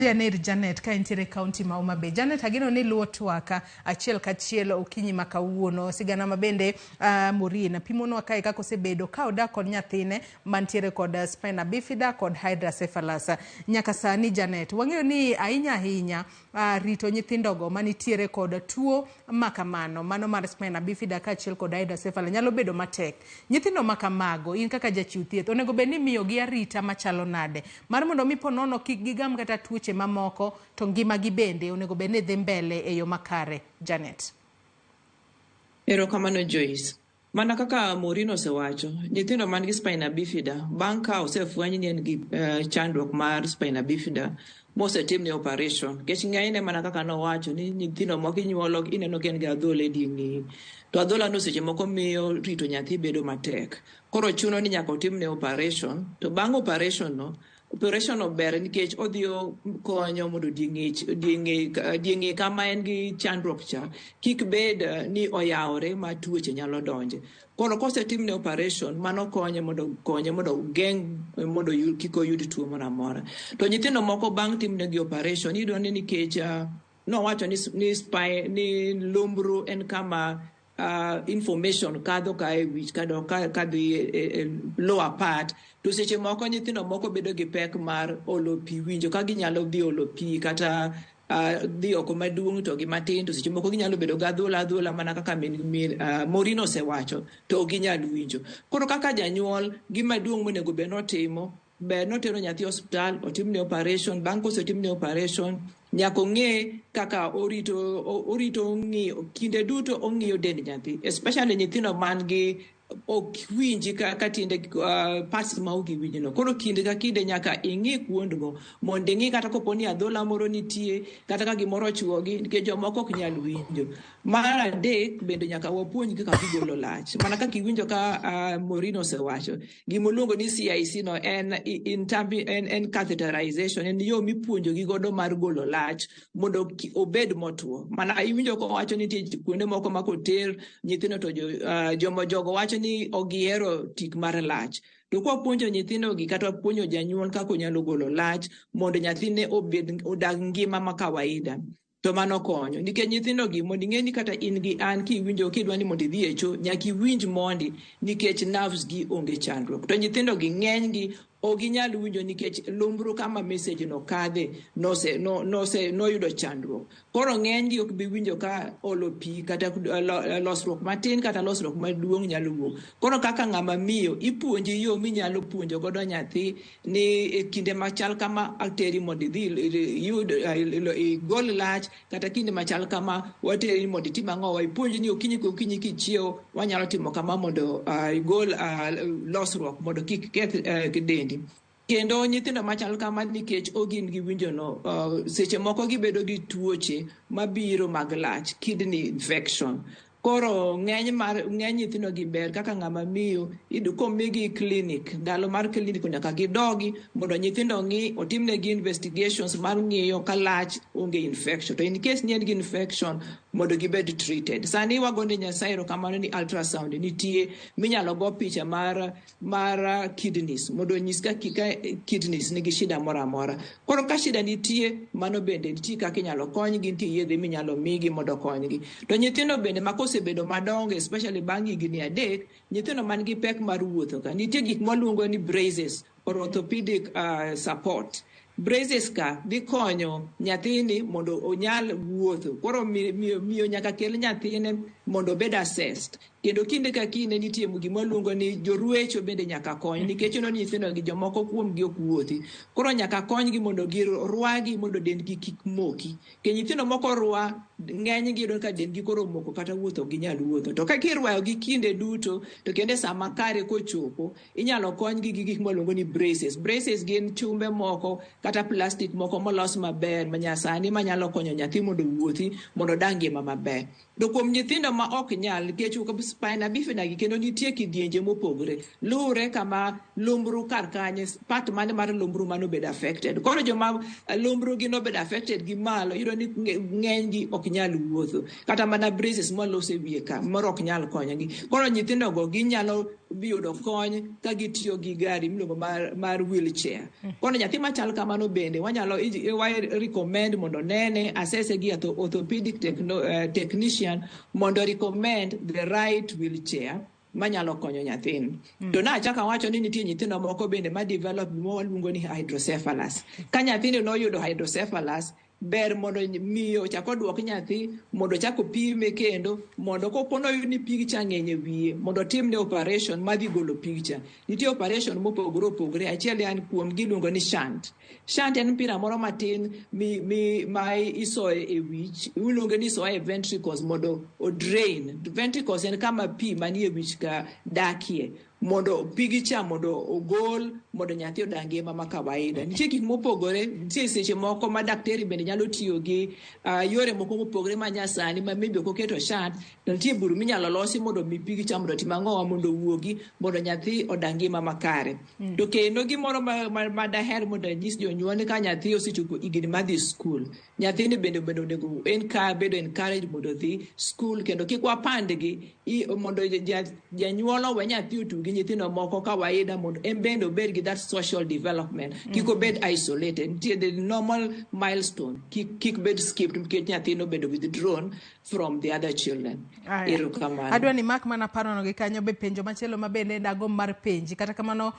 Janer Janet ka entiere e kaunti ma Homa Bay. Janet, ageno ni iluwo twak achiel kachiel okinyi ma kawuono. Sigana ma bende Maureen pimonwa kae kaka osebedo ka odak kod nyathine mantiere kod spina bifida kod hydrocephalus. Nyaka sani Janet, wang'eyo ni ahinya ahinya rito nyithindogo manitiere kod tuo ma kamano, mano mar spina bifida kaachiel kod hydrocephalus nyalo bedo matek. Nyithindo ma kamago, in kaka jachiw thieth, onego bed ni imiyogi arita machalo nade mar mondo mi ponono kik gigam kata tuoche mamoko to ngimagi bende onego bed ni dhi mbele e yo makare? Janet. Erokamano Joyce. Mana kaka Maureen osewacho, nyithindo man gi spina bifida bang' ka osefweny ni en gi chandruok mar spina bifida mosetimne operation, nikech ng'enyne mana kaka nowacho ni nyithindo moko inyuolo ineno ka en gi adhola e ding'i, to adhola no seche moko miyo rito nyathi bedo matek. Koro chuno ni nyaka otimne operation, to bang' operation no, operation no ber nikech odhi konyo mondo dieng'e kama en gi chandruok cha kik bed ni oyawore ma tuoche nyalo donje. Koro kosetimne operation, mano konye mondo ogeng' mondo kik oyud tuo moro amora. To nyithindo moko bang' timnegi operation iyudo ni nikech nowacho ni spine, ni lumbru en kama information kadho ka e wich kadok kadhi e lower part, to seche moko nyithindo moko bedo gi pek mar olo pi, winjo ka ginyalo dhi olo pi kata dhi oko maduong' to gi matin, to seche moko ginyalo bedo gi adhola adhola mana kaka min Maureen osewacho, to ok ginyal winjo. Koro kaka janyuol, gima duong' monego bed notimo, ber notero nyathi osiptal, otimne operation. Bang' kosetimne operation, nyaka ong'e kaka orito ng'iyo kinde duto, ong'iyo dend nyathi, especially nyithindo man gi ok winji ka tiende parts ma ok giwinjno. Koro kinde ka kinde nyaka ing'i kuondgo mondo ing'i kata kopo ni adhola moro nitie, kata ka gimoro ochuogi, nikech jomoko ok nyal winjo. Mar adek bende nyaka wapuonjgi kaka gigolo lach. Mana kaka iwinjo ka Maureen osewacho, gimoluongo ni CIC no en catheterization, en yo mipuonjogi godo mar golo lach mondo obed motuo. Mana iwinjo kowacho ni nitie kuonde moko ma koter nyithindo to jomo jogo wacho ni ok gihero tik mar lach. To kwapuonjo nyithindo gi kata wapuonjo janyuol kaka onyalo golo lach mondo nyathine obed odag ngima ma kawaida, to mano konyo nikech nyithindo gi mondo ing'e ni kata in gi an kiwinjo kidwa ni mondo idhi e cho nyaka iwinj mondi nikech nerves gi onge chandruok. To nyithindo gi ng'eny gi ok ginyal winjo nikech lumbru kama message no kadhe noyudo chandruok. Koro ng'eny gi ok bi winjo ka olo pi kata losruok matin kata losruok maduong' nyalo wuok. Koro kaka ng'ama miyo ipuonji yo minyalo puonjo godo nyathi ni e kinde machal kama ateri mondo idhi iyud igol lach, kata kinde machal kama wateri mondo itim ang'o, ipuonj ni okinyi kokinyi kichiewo wanyalo timo kama mondo igol losruok mondo kik keth dendi. Kendo nyithindo machal kama nikech ok gin gi winjo no, seche moko gibedo gi tuoche mabiro mag lach, kidney infection. Koro ng'eny nyithindo gi ber kaka ng'ama miyo komigi clinic, ndalo mar clinic nyaka gidogi mondo nyithindo ng'i, otimnegi investigations mar ng'iyo ka lach onge infection. To in case ni en gi infection mondo gibed treated. Sani wagone Nyasaye erokamano ni ultrasound nitie minyalo go picha mar kidneys mondo onyis ka kidneys nigi shida moro amora. Koro ka shida nitie, mano bende nitie kaka inyalo konygi, nitie yedhe minyalo migi mondo okonygi. To nyithindo bende ma kosebedo madongo, especially bang' higni 3, nyithindo man gi pek mar wuotho ka, nitie gik mwaluongo ni braces or orthopedic support. Braces ka dhi konyo nyathini mondo onyal wuotho. Koro miyo nyaka kel nyathine mondo obed assessed. Kendo kinde ka kinde nitie gima waluongo ni jorwecho bende nyaka kony, nikech ineno ni nyithindo gi jomoko kuom gi ok wuothi. Koro nyaka konygi mondo girwagi mondo dendgi kik moki. Nikech nyithindo moko rwa, ng'eny gi iyudo ka dendgi koro omoko kata wuotho ok ginyal wuotho. To ka kirwayogi kinde duto, to kendo e sama kare kochopo, inyalo konygi gi gik mwaluongo ni braces. Braces gin chumbe moko kata plastic moko molos maber manyasani manyalo konyo nyathi mondo owuothi, mondo odag ngima maber. To kuom nyithindo ma ok nyal, nikech spina bifida gi kendo nitie kidienje mopogore, luwre kama lumbru kar kanye, part mane mar lumbru mane obedo affected. Koro joma lumbru gi nobedo affected gi malo, iyudo ni ng'eny gi ok nyal wuotho, kata mana braces molos e wiye ka moro ok nyal konyogi. Koro nyithindo go ginyalo yudo kony ka gitiyo gi gari miluongo mar wheelchair. Koro nyathi machal kamano bende wanyalo wa recommend mondo nene assess gi orthopedic technician mondo recommend the right wheelchair manyalo konyo nyathini. To nachako awacho ni nitie nyithindo moko bende ma develop gima waluongo ni hydrocephalus. Ka nyathini noyudo hydrocephalus, ber mondo miyo ochak oduok nyathi mondo ochak opime kendo, mondo kopo noyud ni pig cha ng'eny e wiye, mondo otimne operation madhi golo pig cha. Nitie operation mopogore opogore. Achiel en kuom gi iluongo ni shunt. Shunt en mpira moro matin mi ma isoyo e wich, iluonge ni isoye e ventricles mondo o drain. Ventricles en kama pi manie wich ka dakie, mondo pigi cha mondo ogol, mondo nyathi odag ngima ma kawaida. Nitie gik mopogore, nitie seche moko ma daktari bende nyalo tiyo gi yore moko mopogore ma nyasani ma maybe ok oketo shunt, to nitie buru minyalo losi mondo mi pigi cha mondo otim ang'owa, mondo owuogi, mondo nyathi odag ngima makare. To kendo gimoro ma daher mondo anyis jonyuol ni ka nyathi osechopo higni madhi skul, nyathini bende onego en ka bedo encourage mondo odhi skul, kendo kik wapandgi, mondo janyuol owe nyathi otug gi nyithindo moko kawaida, mondo en bende obed gi that social development, kik obed isolated. Nitie the normal milestone, kik bed skipped nikech nyathino obedo withdrawn from the other children. Aya. Erokamano. Adwa ni mak mana parono gi kanyo be penjo machielo ma bende dagomb mar penji. Kata kamano